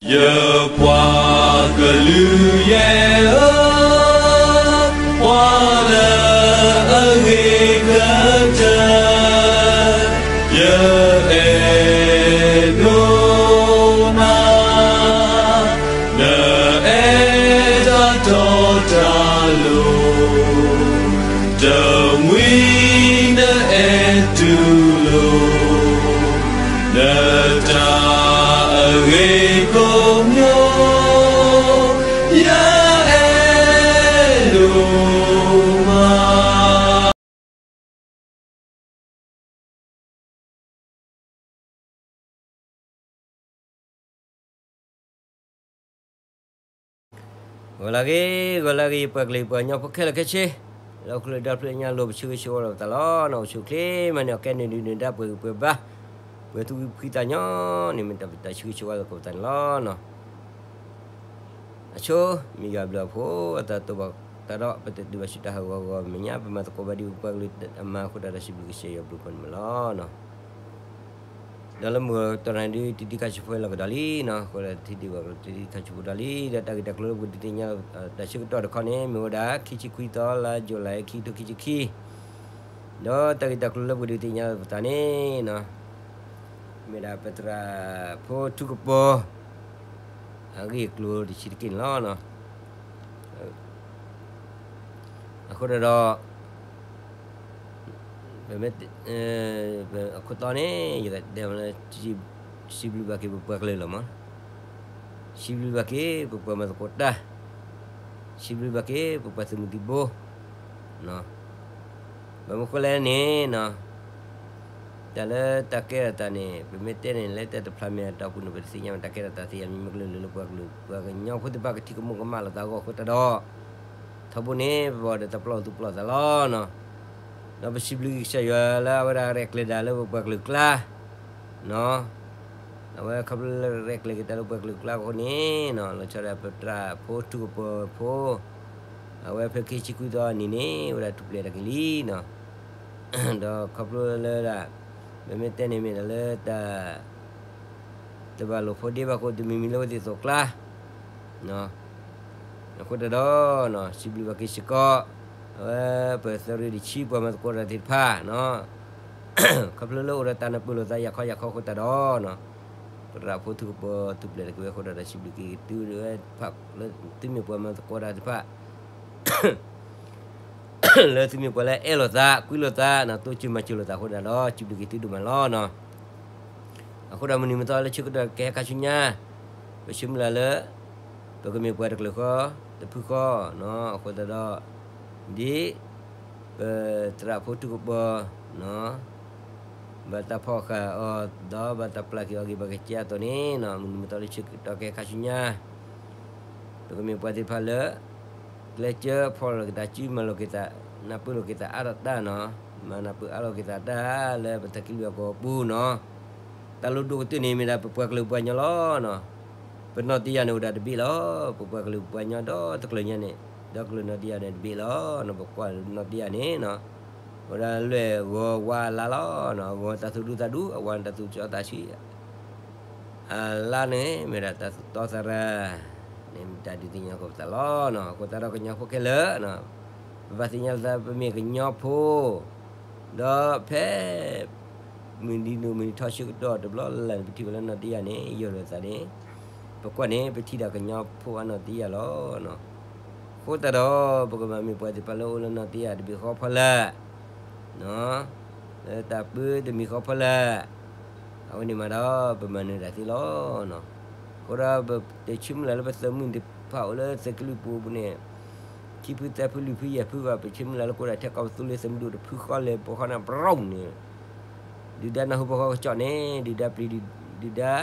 ယပှၤကလုာ်ယဲၢ်ဧၢ, ပှၤလၢအဂ့ၤကတၢၢ်, ယအဲၣ်ဒိးနၤ, နအဲၣ်တၢ်တီတၢ်လိၤ, တမှံၤနအဲၣ်တူၢ်လိာ် နတၢ်အဂ့ၤကိးမံၤ, ယအဲၣ်ဒိးမး. ဂီၤလၢအဂ့ၤ, ဂီၤလၢအဂ့ၤ ယပှၤကလုာ်ပှၤကညီဖိခဲလၢာ်ခဲဆ့, လၢဟီၣ်ခိၣ်ဒီဖျၢၣ်ညါလိၤ ပဆၢဂ့ၤဆၢဝါလိာ်ပသးလီၤနီၤ. အိၣ်ဆူၣ်အိၣ်ချ့မးန့ၣ် အီၣ်ကဲန့ၣ်ဒုးနၢၤဒါ ပှဲၤဂံၢ်ပှဲၤဘါ, ပှဲၤသူၣ်ကံၢ်သးညီန့ၣ် မ့ၢ်တၢ်ပတၢ်ဆၢဂ့ၤဆၢဝါလိာ်ကပသးန့ၣ်လီၤနီၤ. အဆိ မ့ၢ်ယွၤဘျုးအဖှိၣ် အတၢ်တိာ်ဘၣ်တၢ်ဒီး ပတဒုးဘၣ်ဆူတၢ်ဟးဂီၤဂီၤမဲာ်ညါ ပမၤသကိးဘၣ်ဒံးပပှၤကလုာ်အမါအဃိ တၢ်ဒီးစံးဘျုးကစၢ်ယွၤဘျုးဖှိၣ်န့ၣ်မးလီၤနီၤ. ဒီးလၢမုၢ်ကတီၢ်နၤဒုး တံၤတံၤခါဆူၣ်ဖဲလီၤကဒီးလံနီၤ, အဃိဒီးထံဒံးဘၣ်ကတီၢ်တံၤတံၤခါဆူၣ်ဖဲဒီးလံ, ဒီးတၢ်ဂ့ၢ်တၢ်ကျိၤလၢပကဒုးသ့ၣ်ညါ တၢ်ဆၢကတီၢ်တခီန့ၣ် မ့ၢ်ဝဲဒၣ် ခံဆံခွံသီ လါယူၤလံ ခံကထိခံဆံခံ, ဒီးတၢ်ဂ့ၢ်တၢ်ကျိၤလၢပကဒုးသ့ၣ်ညါပသးန့ၣ်နီၤ မ့ၢ်ဒၣ်ပသရၣ်ဖိထူကပီၤ အဂ့ၢ်အကျိၤတဆံးတက့ၢ်န့ၣ်လီၤ. အဃိဒီး ပမ့ၢ် အခိၣ်တီန့ၣ် ယကတဲမ့ၢ်လၢ စံးဘျုးဘၣ်က့ၤပပှၤကလုာ်လီၤမး, စံးဘျုးဘၣ်က့ၤပပှၤမၤသကိးတၢ်, စံးဘျုးဘၣ်က့ၤပပှၤသုးမုၢ်သံၣ်ဘိ ဘၣ်မနုၤဃိလဲၣ်န့ၣ်နီၤ, တၢ်လၢတၢ်ကဲထီၣ်သးန့ၣ် ပမ့ၢ်တဲန့ၣ် လၢတၢ်တဖျါမဲာ်အတီၢ်ပူၤန့ၣ် ပတသ့ၣ်ညါမံၤမ့ၢ်ကလုာ်လၢ လၢပှၤကလုာ် ပှၤကညီဖိသ့ၣ်တဖၣ်ကထံၣ်ကမူၣ်ကမၣ်လိာ်သးအဂီၢ်အဃိသတးဒီး ထီဘိန့ၣ် ပဘၣ်ဒီးတၢ်ပလီၢ်သူၣ်ပလီၢ်သးလီၤနီၤ. ဒီးပစံးဘျုးက့ၤကစၢ်ယွၤလၢအဝဲဒၣ်ရဲၣ်ကျဲၤဒၣ်လၢပပှၤကလုာ်ကျါ နီၤ, အဝဲခီဖျိလၢရဲၣ်ကျဲၤက့ၤတၢ်လၢပှၤကလုာ်ကျါအဃိန့ၣ်နီၤ, လီၤဆီဒၣ်ပသရၣ်ဖိထူကပီၤဖိ အဝဲဖဲခံဆံခွံသီအနံၤန့ၣ် ဝဲဒၣ်ထူၣ်ဖျဲးတၢ်က့ၤလံနီၤ. ဒီးခီဖျိလၢဒၣ် ပမ့ၢ်တဲန့ၣ်မ့ၢ်ဒၣ်လၢတၢ် တဘၣ်လိာ်ဖိးဒ့ဘၣ်အဃိ တမံၤမံၤလၢအဝဲသ့ၣ်အသိးအကျါ အဃိသတးဒီး စံးဘျုးဘၣ်က့ၤစ့ၢ်ကီး အဝဲပသရၣ်တဆံပှၤမၤသကိးတၢ်သ့ၣ်တဖၣ် ခီဖျိလၢအိၣ်ဒီးတၢ်နၢ်ပၢၢ်လိာ်သးယၤခီယၤခီအဃိသတးဒီး သရၣ်ဖိထူကပီၤထူၣ်ဖျဲးတၢ်က့ၤဝဲအဃိဒီး စံးဘျုးက့ၤသုဝဲဖးလၢသုမ့ၢ်ပှၤမၤသကိးတၢ်သ့ၣ်တဖၣ် လၢသုမ့ၢ်ပှၤလၢအအဲၣ်လိာ်သး ကွံလိာ်သး တိစၢၤမၤစၢၤလိာ်သးအဃိသတးဒီး စံးဘျုးက့ၤသုဒိၣ်မးလီၤနီၤ. အဃိဒီးမုၢ်နံၤမုၢ်သီလၢဆၢကတီၢ်ကဟဲခါဆူညါ ပဆၢမုၢ်လၢ်လၢ ပကမ့ၢ်ပှၤတကလုာ်ဃီ တဖုဃီနီၤ အဃိသတးဒီး ဒ် ပသရၣ်ဖိထူကပီၤ ဘၣ်တၢ်ဖီၣ်ဃာ်အီၤ ဒီးဘၣ်တၢ်ပျၢ်က့ၤအီၤဂ့ၤဘၣ်ကစၢ်အသိးန့ၣ်နီၤ မုၢ်နံၤမုၢ်သီလၢဆၢကတီၢ်ကဟဲခါဆူညါ ပကမ့ၢ်ပှၤသ့ၣ်တဖၣ်လၢ ကျဲးစၢးဖီၣ်လိာ်က့ၤတၢ်စု မၤလိာ်က့ၤသး နၢ်ပၢၢ်လိာ်က့ၤသးအါထီၣ်တၢ်နီၤ မၤနၢ်ပၢၢ်အါလိာ်က့ၤသးတၢ်လၢပသးကံၢ်လွံၢ်အကဝီၤပူၤနီၤ တၢ်လိၣ်ဒိၣ်ကတၢၢ်န့ၣ်မ့ၢ်ဒၣ်ပပှၤကလုာ်ပှၤကညီလီၤနီၤ ပနီၢ်တယၢ်န့ၣ်အိၣ်ဒၣ်တဘ့ၣ်လီၤ ပပှၤကလုာ်ပှၤကညီဒီတကလုာ်ညါန့ၣ် ဒီကလုာ်နီၢ်တယၢ်န့ၣ်တဘ့ၣ်လီၤနီၤ ပကွၢ်နီၢ်တယၢ်န့ၣ်နီၤ အိၣ်ဒၣ်လွဲၢ်ဂီၤဝါအလါလီၤ အဂီၤတၢ်သူၣ်ဒူသးဒူ အဝါတၢ်သူၣ်ကၠီသးဆံး အလါန့ၣ် မ့ၢ်ဒၣ်တၢ်သူၣ်တီသးရၤ န့ၣ်မ့ၢ်တၢ်ဒုးသ့ၣ်ညါကီးပသးလီၤနီၤ အဃိသတးဒီးကညီဖိခဲလၢာ် ပဘၣ်သ့ၣ်ညါလီၤသး ပမ့ၢ်ကညီဖိ ဒီးဖဲ မုၢ်နံၤဒိၣ်မုၢ်နံၤထီဆၢကတီၢ်တဘျီလၢ်လၢ်န့ၣ် ပထံၣ်ဘၣ်လၢနီၢ်တယၢ်န့ၣ် ယိာ်လိာ်သးန့ၣ် ပကွၢ်န့ၣ် ပထံၣ်ဒၣ်ကညီဖိအနီၢ်တယၢ်လီၤနီၤ အဃိသတးဒီး ပကဘၣ်မ့ၢ်ပှၤသ့ၣ်တဖၣ်လၢအိၣ်လၢနီၢ်တယၢ်တဘ့ၣ်ဃီဖီလာ် လၢတၢ်ပၢတမံၤဃီဖီလာ် အဝဲန့ၣ်မးဒီး ပမၤနၢၤတၢ်သ့လီၤနီၤ အဃိဒီးပတဆၢမုၢ်လၢ်လၢပသးမုၣ်သ့ၣ်တဖၣ်အိၣ်လၢသးကလုာ်ပူၤပူၤန့ၣ် ခံဖုသၢဖုလွံၢ်ဖုယဲၢ်ဖုဘၣ် ပဆၢမုၢ်လၢ်လၢကအိၣ်ဒၣ်ထဲကီၢ်ပသူလ့ၤသးမုၣ်ဒိၣ်တဖုဃီလဲၣ် ပဃီန့ၣ် ဘြီၣ်န့ၣ် ဒုၣ်ဒါနၢ်ဟူပှၤဃီကစီၣ်န့ၣ် ဒုၣ်ဒါပျံၤဒုၣ်ဒါ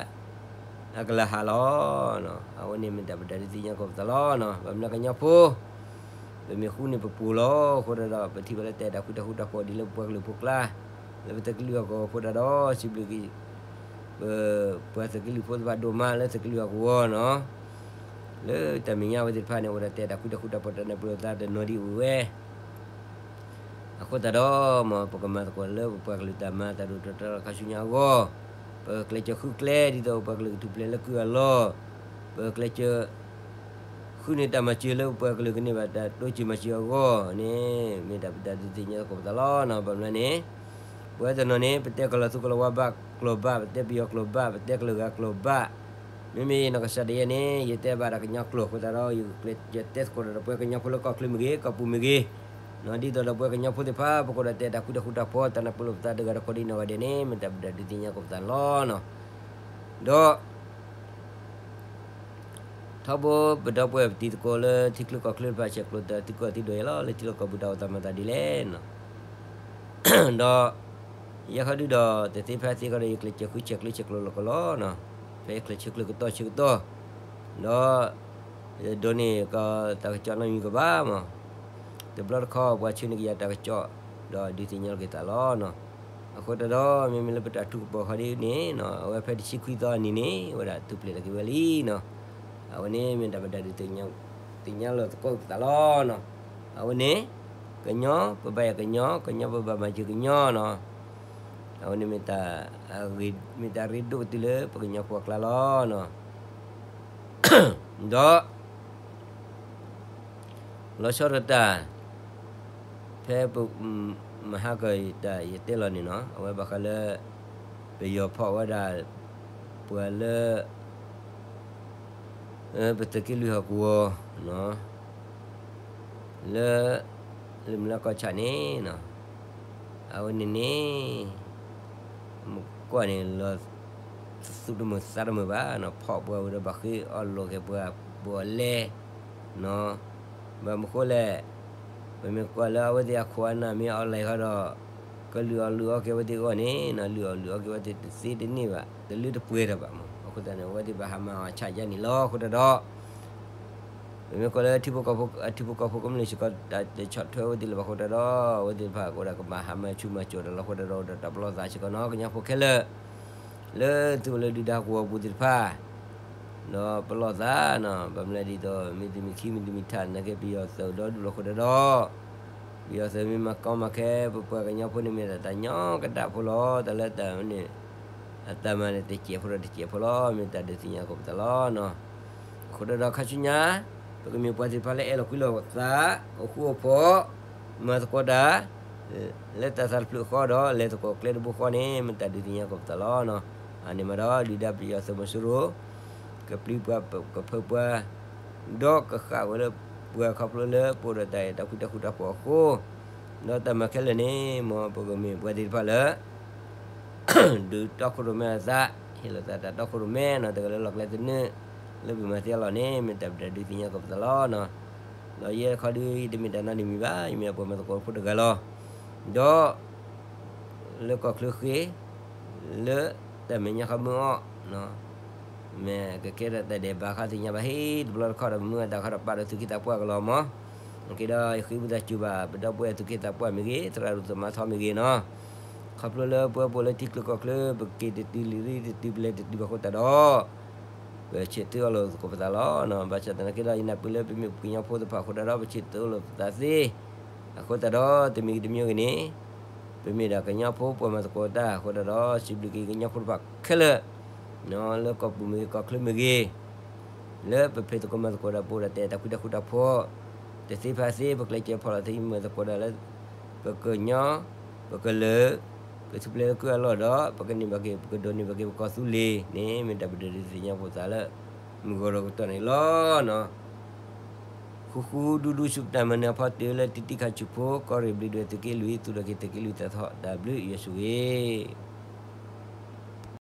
အကလၤဟးလီၤ အဝဲန့ၣ်မ့ၢ်တၢ်ပတၢ်ဒုးသ့ၣ်ညါကီးပသးလီၤနီၤ ဘၣ်မနုၤကညီဖိ ပမ့ၢ်ဃူန့ၢ်ပပူၤလီၤ အဃိသတးဒီး ပထံၣ်ဘၣ်လၢတၢ်အဲၣ်တၢ်ကွံတၢ်ဃူတၢ်ဖိးဒ်လၢပပှၤကလုာ်ဖိကျါ လၢပသးကလုာ်အကဝီၤအဃိသတးဒီး စံးဘျုးက့ၤ ပပှၤသးကလုာ်ဖိသ့ၣ်တဖၣ်ဒိၣ်မးလၢသးကလုာ်အကဝီၤနီၤ လၢတၢ်မဲာ်ညါဝဲသ့ၣ်တဖၣ်န့ၣ် အိၣ်ဒီးတၢ်အဲၣ်တၢ်ကွံတၢ်ဃူတၢ်ဖိးတၢ်နၢ်ပၢၢ်လိာ်သးတနီၤဒံးအိၣ်ဝဲ အဃိသတးဒီး မ်ပကမၤသကိးလၢပပှၤကလုာ်တၢ်မၤတၢ်ဒိၣ်တၢ်ထီခါဆူညါအဂီၢ်, ပကကျဲးစၢးဃုကျဲဒ်သိးပပှၤကလုာ်ကထူၣ်ဖျဲးလၢကုၢ်အလီၢ်, ပကျဲးစၢး ဃုန့ၢ်တၢ်မၤစၢၤလၢပပှၤကလုာ်ကန့ၢ်ဘၣ်တၢ်တိစၢၤမၤစၢၤအဂီၢ်န့ၣ် မ့ၢ်တၢ်ပတၢ်ဒုးသ့ၣ်ညါသကိးပသးလီၤနီၤ. ဘၣ်မနုၤလဲၣ်န့ၣ် ပဝဲတနီၤန့ၣ် ပတဲကီၢ်လီၤသူကီၢ်လီၤဝါဘၣ်ကျိာ်ဘၣ်, ပတဲပယီၤကျိာ်ဘၣ်, ပတဲကလုာ်ဂၤကျိာ်ဘၣ်, မ့မ့ၢ်နီၢ်ကစၢ်ဒၣ်ယဲန့ၣ် ယတဲဘၣ်ဒီးကညီကျိာ်အဃိသတးဒီး ယကျဲးစၢးတဲသကိးဒီးပဝဲကညီဖိလၢကီၢ်ချၢမ့ၢ်ဂ့ၤ, ကီၢ်ပူၤမ့ၢ်ဂ့ၤ, ဒ်သိးဒီးပဝဲကညီဖိသ့ၣ်တဖၣ် ပကအိၣ်ဒီးတၢ်အဲၣ်တၢ်ကွံတၢ်ဃူတၢ်ဖိး တၢ်နၢ်ပၢၢ်လိာ်ပသးတဂၤဒီးကိးဒံးနီၢ်ဂၤဒဲးန့ၣ် မ့ၢ်တၢ်ပတၢ်ဒုးသ့ၣ်ညါသကိးပသးန့ၣ်လီၤနီၤ. ဒီး ထီဘိပဒီပုၢ်ဝဲၢ်ပတံၤသကိးလၢထံချၢကီၢ်ချၢတဖၣ် ဆဲးကျိးတၢ်သံကွၢ်သုဒိၣ်ယဲလီၤ လၢထံလီၢ်ကီၢ်ပူၤတၢ်အိၣ်သးမၤသးဒ်လဲၣ်နီၤ. ဒီး ယဲခီဒုဒီး တသ့ဖဲသ့ခီဒီး ယကျဲးစၢးဃုဆဲးကျၢဆဲးကျိးလီၤကီးလီၤနီၤ. ဖဲယကျဲးစၢးကျၢကတီၢ်ဆၢကတီၢ် ဒီး ဒိးန့ၢ်ကီးတၢ်ကစီၣ်နီတမံၤကဘၣ်မး, တဘျီတခီၣ်ပှၤဆှၢန့ၢ်က့ၤယၤတၢ်ကစီၣ် ဒီးဒုးသ့ၣ်ညါလီၤက့ၤသးလီၤနီၤ. အဃိသတးဒီး မ့မ့ၢ်လၢပတၢ်ထုကဖၣ်ခီဒ်န့ၣ်နီၤ အဝဲဖဲတဆံခွံသီအနံၤန့ၣ် ဝဲဒၣ်ထူၣ်ဖျဲးလီၤက့ၤဝဲလံနီၤ. အဝဲန့ၣ်မ့ၢ်တၢ်ပတၢ်ဒုးသ့ၣ်ညါလီၤသကိးပသးလီၤနီၤ. အဝဲန့ၣ် ကညီ ပဘၣ်ယၤကညီ, ကညီပဘၣ်မၤစၢၤကညီနီၤ. အဝဲန့ၣ်မ့ၢ်တၢ် မ့ၢ်တၢ်ရ့ဒိၣ်ကတၢၢ်လၢပကညီဖိအကျါလီၤနီၤ. ဒီး လီၤဆီဒၣ်တၢ် ဖဲပ မဟါကတၢၢ်ယတဲလီၤန့ၣ်နီၤ အဝဲဘၣ်ဃးလၢ ပယီၤဖီၣ်ဝဲဒၣ် ပှၤလၢ ပသုးက့လွံၢ်ဟီၣ်ကဝီၤ လၢ လၢမုၢ်လၢ်ကီၢ်ဆၣ်န့ၣ်နီၤ အဝဲန့ၣ်န့ၣ် မ့ၢ်ကွၢ်န့ၣ်လီၤ သူၣ်တမုာ်သးတမုာ်ဘၣ်နီၤ ဖီၣ်ပှၤဝဲဒီးဘၣ်ဃ့အီၣ်လိာ်က့ၤပှၤ ပှၤလဲၣ်နီၤ. ဘၣ်မနုၤဃိလဲၣ် ပမ့ၢ်ကွၢ်လၢအဝဲသ့ၣ်အခိၣ်အနၢ်မ့ၢ်အီၣ်လဲၣ်ဃီဒီး ကလုၢ်အီၣ်လုၢ်အီက့ၤအဝဲသ့ၣ်အဂီၢ်န့ၣ်နီၤ လုၢ်အီၣ်လုၢ်အီက့ၤအဝဲသ့ၣ်တသ့တန့ၢ်ဘၣ် တလၢတပှဲၤတၢ်ဘၣ်မး အဃိသတးန့ၣ် အဝဲသ့ၣ်ဘၣ်ဟးမၤအီၣ်ဆၣ်ယါန့ၣ်လီၤ. အဃိသတးဒီး ပမ့ၢ်ကွၢ်လၢထံဖိကီၢ်ဖိ အထံဖိကီၢ်ဖိကမျၢၢ်စ့ၢ်ကီး တၢ်တဆီၣ်ထွဲဝဲသ့ၣ်လၢၤဘၣ်အဃိသတးဒီး အဝဲသ့ၣ်တဖၣ်ကအိၣ်ဒီးကဘၣ်ဟးမၤဆူၣ်မၤစိးဒီးလီၤအဃိသတးဒီး အိၣ်ဒီးတၢ်ပလီၢ်သးစ့ၢ်ကီးနီၤ ကညီဖိခဲလၢာ် လၢသုအိၣ်လၢဒုၣ်ဒါကဝီၤပူၤသ့ၣ်တဖၣ် ဒီးပလီၢ်သးနီၤ ဘၣ်မနုၤလဲၣ်ဒ်သိး မ့ၢ်တမ့ၢ်ခံမ့ၢ်တမ့ၢ်ထးနာ်က့ ပယီၤသုးအိၣ်ဒီဒူၣ်လီၤအဃိသတးဒီး ပယီၤသုးမ့ၢ်မၤကီမၤခဲ ပပှၤကညီဖိန့ၣ်မ့ၢ်ဒၣ်တၢ်ညီကဒၣ်ဖိလီၤ တၢ်လၢတၢ်န့ၣ် အတၢ်မၤန့ၣ်တစဲးဖိဒီးတစဲးဖိလီၤ မ့ၢ်တၢ်ဒုးသ့ၣ်ညါသကိးပသးလီၤနီၤ. အဃိသတးဒီးခါဆူညါ ပကမ့ၢ်ပှၤသ့ၣ်တဖၣ်လၢအဲၣ်လီၤကွံလီၤသး အိၣ်ဃူအိၣ်ဖိး မၤသကိးတၢ် လၢတၢ်သးတဖျၢၣ်ဃီဒီး လဲၤသကိးကျဲတဘိဃီန့ၣ် မ့ၢ်တၢ်ဒုးသ့ၣ်ညါသကိးပသးလီၤနီၤ. အန့ၣ်မးဒီး ဒုၣ်ဒါပယီၤသုးမီၤစိရိၤ ကပျံၤပှၤကဖၢပှၤ ဒီးကဃၣ်ဝဲလၢပှၤခီဖျိလၢပအိၣ်ဒီးတၢ်အဲၣ်တၢ်ကွံ တၢ်ဃူတၢ်ဖိးအဃိ ဒီးတၢ်မၤခဲလၢာ်န့ၣ် မ်ပကမ့ၢ်ပှၤသ့ၣ်တဖၣ်လၢ ဒုးတီခိၣ်ရိၣ်မဲအသး ဟ့ၣ်လိာ်သးတၢ်တီခိၣ်ရိၣ်မဲနီၤ တဂၤလၢလီၢ်ကျဲသနၢၣ် လၢပမၤသ့အလီၢ်န့ၣ် မ့ၢ်တၢ်ပတၢ်ဒုးသ့ၣ်ညါသကိးပသးလီၤနီၤ. ဒီးယဲခီဒု ယတမ့ၢ်တၢ်နီတမံၤဘၣ် ယမ့ၢ်ပှၤမၤသကိးဖိတဂၤလီၤ. ဒီး လၢကီၢ်ချၢဃ့ လၢတၢ်မဲာ်ညါခီမုၢ်အီၣ် မ့ၢ်ကကဲထီၣ်တၢ်ဒဲးဘးခီသ့ၣ်ညါဘၣ်ဟ့ၣ် တဘျီတခီၣ်ဒီးမုၢ်အတၢ်ခီဒီးပာ်ဒီးသူၣ်က့သးပှၢ်ကလီၤမး. အဃိဒီးယဃ့ဝံသးစူၤဘၣ် ပဒီပုၢ်ဝဲၢ်သူၣ်က့သးပှၢ်မ့ၢ်ဂ့ၤ သရၣ်ဒိၣ်သမါထီမ့ၢ်ဂ့ၤနီၤ ခီဖျိလၢပဝဲပအိၣ်လၢထံချၢကီၢ်ချၢ ပက့ၤတတုၤလံတတုၤပလဲၤတတုၤဘၣ်အဃိသတးဒီး ပဆဲးသုအီၣ်လိာ်သကိးပသးလီၤ. ဘၣ်ဆၣ်သနာ်က့ဒီး ယနၢ်ပၢၢ်လၢပမ့ၢ်ပှၤကညီဖိသ့ၣ်တဖၣ်အဃိသတးဒီး ပဆဲးသုအီၣ်လိာ်ပသးသ့ အဃိသတးဒီး တမံၤဂ့ၤတမံၤဂ့ၤန့ၣ် ပမ့ၢ်ဒၣ်ကညီဖိပှၤမၤသကိးတၢ်အဃိသတးဒီး စံးဘျုးက့ၤကညီဖိတဖၣ်ခဲလၢာ် လၢကီၢ်ပူၤမ့ၢ်ဂ့ၤ ကီၢ်ချၢမ့ၢ်ဂ့ၤ လၢပဖံးသကိးမၤသကိးဒီး ပအိၣ်ဒီးတၢ်အဲၣ်တၢ်ကွံတၢ်ဃူတၢ်ဖိး တသ့ဖဲသ့ ပကျဲးစၢးဖီၣ်လိာ်သးမၤသကိးတၢ်လၢ ပကညီ ပကလုာ် ကထူၣ်ဖျဲးလၢကုၢ်အလီၢ်ဒီး ပကန့ၢ်ဘၣ်က့ၤ ပကဒိးန့ၢ်ဘၣ်က့ၤပကီၢ်သူလ့ၤန့ၣ် မ့ၢ်တၢ်ပတဒုးသ့ၣ်ညါပသးလၢ မုၢ်ဂီၤဒီးကတီၢ်န့ၣ်လီၤ. ဃူဃူဒူဒူဆူပတၢ်မၤနၢၤအဖီတၢၢ်လၢတံတံခါဆူၣ်ဖိ ကီၢ်ရ့ၣ်ဘျ့ဒွဲၣ်သုးက့လွံၢ် သူၣ်ထီၣ်က့ၤသုးက့လွံၢ်သးထီၣ် တၢ်ဘျုးယွၤဆိၣ်ဂ့ၤ